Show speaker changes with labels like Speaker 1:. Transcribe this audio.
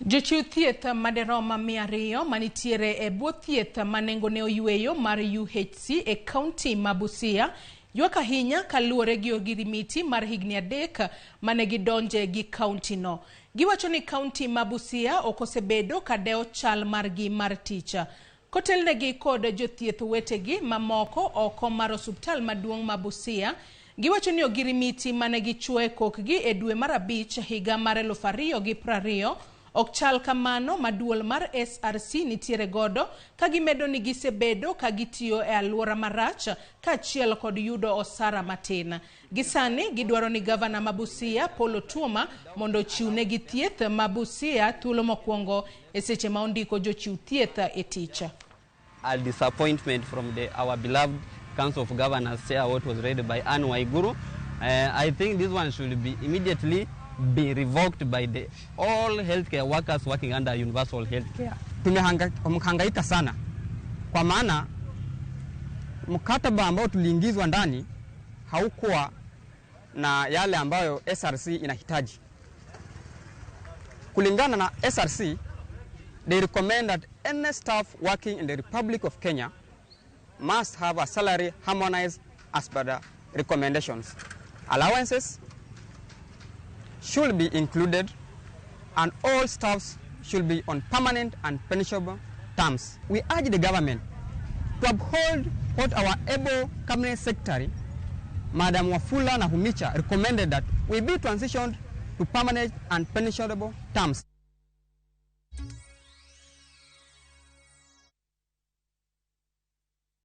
Speaker 1: Jochiw thieth madirom 200 manitiere e bwo thieth ma nengone oyweyo mar UHC e kaunti ma Busia ywak ahinya kaluwore gi ogirimiti mar higni 3 mane gidonje gi kaunti no. Giwacho ni kaunti ma Busia ok osebedo ka dewo chal margi mar tich. Kotelnegi kod jothieth wetegi mamoko oko mar osuptal maduong' ma Busia, giwacho ni ogirimiti mane gichuo e kokgi e dwe mar 5 higa mar 2020 ok chal kamano ma duol mar SRC nitiere godo, ka gimedo ni gisebedo ka gitiyo e alwora marach kaachiel kod yudo osara matin. Gisani gidwaro ni gavana ma Busia Paul Otuoma mondo ochiwnegi thieth ma Busia thuolo mokwongo e seche ma ondiko jochiw thieth e tich.
Speaker 2: A disappointment from our beloved Council of Governors chair, what was read by Anne Waiguru. I think this one should be immediately be revoked by the all healthcare workers working under universal healthcare.
Speaker 3: Tumehangaika sana kwa maana mkataba ambao tuliingizwa ndani haukuwa na yale ambayo SRC inahitaji. Kulingana na SRC, they recommend that any staff working in the Republic of Kenya must have a salary harmonized as per the recommendations. Allowances should be included and all staffs should be on permanent and pensionable terms. We urge the government to uphold what our able cabinet secretary, Madam Wafula Nakhumicha, recommended that we be transitioned to permanent and pensionable terms.